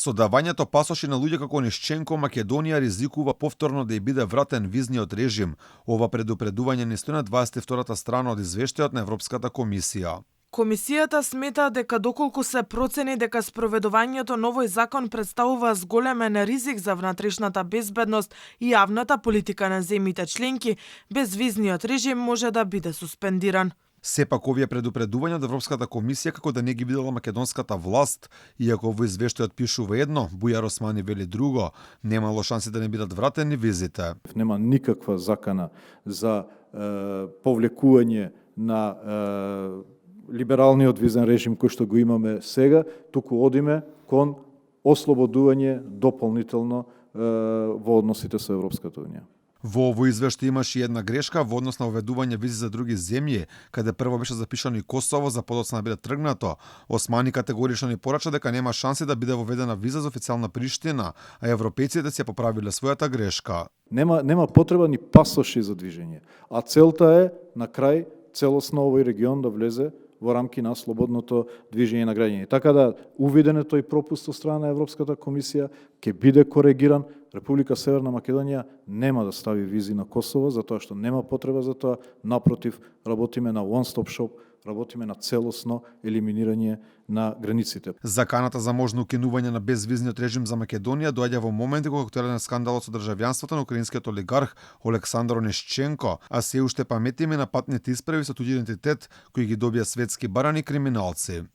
Со давањето пасоши на луѓе како Онишченко, Македонија ризикува повторно да ја биде вратен визниот режим. Ова предупредување не стои на 22-та страна од извештајот на Европската комисија. Комисијата смета дека доколку се процени дека спроведувањето на овој закон представува зголемен ризик за внатрешната безбедност и јавната политика на земјите членки, безвизниот режим може да биде суспендиран. Сепак овие предупредувања од Европската комисија како да не ги видела македонската власт, иако во извештајот пишува едно, Бујар Османи вели друго, немало шанси да не бидат вратени визите. Нема никаква закана за повлекување на либералниот визен режим кој што го имаме сега, туку одиме кон ослободување дополнително во односите со Европската унија. Во овој извештај имаше и една грешка во однос на уведување визи за други земји, каде прво беше запишано и Косово за подоцна да биде тргнато. Османи категорично ни порача дека нема шанси да биде воведена виза за официјална Приштина, а европејците си ја поправиле својата грешка. Нема потреба ни пасоши за движење, а целта е на крај целосно овој регион да влезе во рамки на слободното движење на граѓани. Така да увиден е тој пропуст од страна на Европската комисија, ќе биде коригиран. Република Северна Македонија нема да стави визи на Косово, затоа што нема потреба за тоа. Напротив, работиме на one-stop shop, работиме на целосно елиминирање на границите. Заканата за можно укинување на безвизниот режим за Македонија доаѓа во момент кога актуелен е скандалот со државјанството на украинскиот олигарх Олександар Онишченко, а се уште паметиме на патните исправи со туѓ идентитет кои ги добија светски барани криминалци.